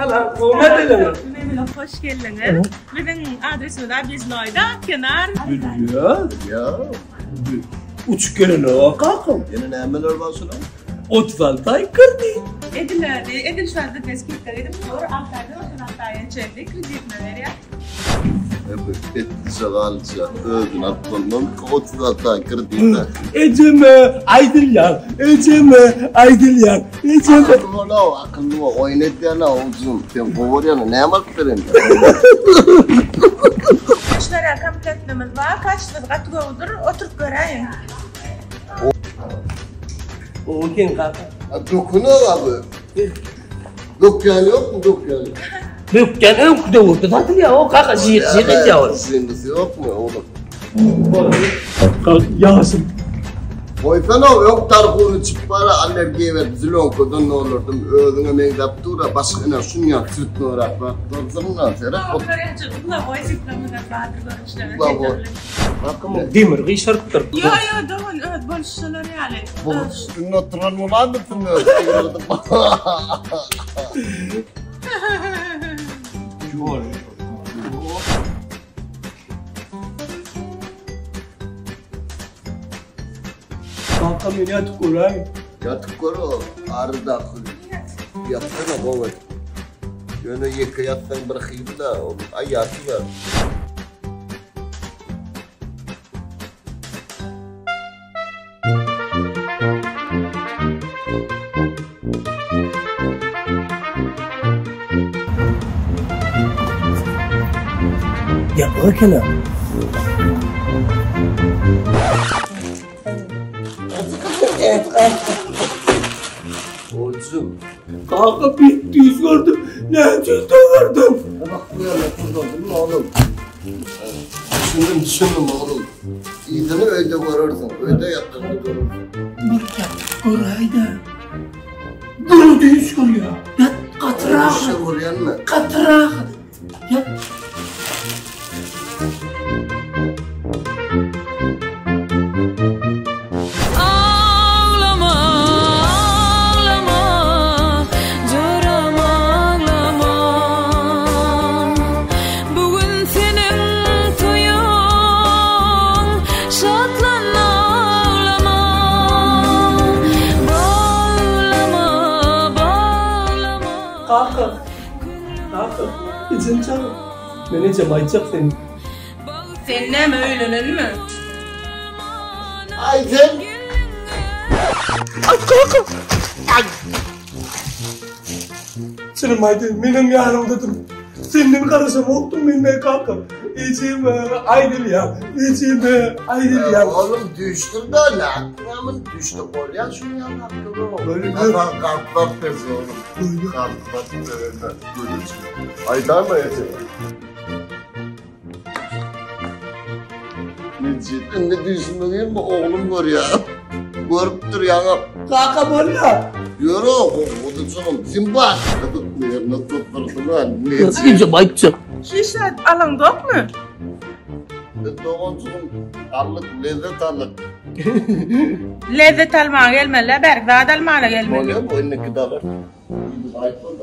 Salam, gowy meseleler. Memile hoş geldiňiz. Biziň adresimiz Obýezdnoýda, kenar. Bilýär. Ýa. Uçup gelenok kakam. Ýene nämeler bar şular? 36 aý kredit. Ediladi, edil şu anda biz kredit edip dur, 6 aýdan 36 aýa çenli kreditine berýär. Etdije galja, özüni alyp bolmam, 36 aý kredite. Ejeme aýdylýar, ejeme aýdylýar, ejeme. Akylly bol-ow, akylly bol, oýun edýän-ow, ujum. Sen gowy görýäň, näme alyp bereýin? Şulara komplektimiz bar, kaçtymyz gaty gowudyr, oturyp göräýiň. Gowy eken kaka. Döküne abi. Dökýän ýokmy dökýän? Dökýän öňki döwürde satylýar o kaka jyk jyk edýär ol. Jyndysy ýokmy oğlum? Ýaşym. Goýsana öň tarhuny çyp bara allergiýa berip zilonkadan doldurdym özüňe meňzäp dur-a başga ine şunýa tswetnoýrak zat bolsun-da seret. Uglawoý süýtlemeden bardyr görnüşleri. Uglawoý. Demir gyşarypdyr. Ýo ýo dogan öz bolşy şolar ýaly. Bu üstünde oturan bolarmysyň öz? Kaka men ýatyp göräýin. Ýatyp gör o aradaky. Ýatsana gowy. Ýöne ýeke ýatsaň bir hili-de, aý ýatyber. Ýapyk eken-ä. Ojum. Kaka bir düz gördüm. Ne düz gördüm. Bak bu yana kurdurdun oğlum. Düşündüm düşündüm oğlum. Yzyny öýde görersiň. Öýde ýatanyňda görersiň. Bir ýat göräýdä. Dury düýş görýär. Ýat gaty rahat. Düýşde görýänmi? Gaty rahat. Ýat. Aglama, aglama, joram aglama. Bu gün seniň toýuň, şatlan aglama. Baglama, baglama. Kaka, kaka, ejem çagyr. Men ejem aýtjak sen. Sen näme öýlenenmi? Aý sen. Ay kaka. Ay. Çynym aýdaýyn, menem ýanyňda durup, senden garaşamokdym men be kaka. Ejeme aýdylýar, ejeme aýdylýar. Oğlum düşdüm da ne yaptın düşdü bolýar şunu ýaly Böyle Hasan kalklar tez oğlum. Kalklar tez. Aýdarmy eje? Mejit, indi düýşüme girme, oglum görýär. Görüpdir ýaňa. Kaka bolýar. Ýöre, gowudyjygym, Simba. Ýerine tutdurdyň ha. Mejit. Ejem aýtjak. Şişe alaňzokmy? Doganjygym, aldyk, lezzet aldyk. Lezzet almaga gelmeli, bärik zat almaga gelmeli. Bolýar, bu indiki dalar. Aýtma.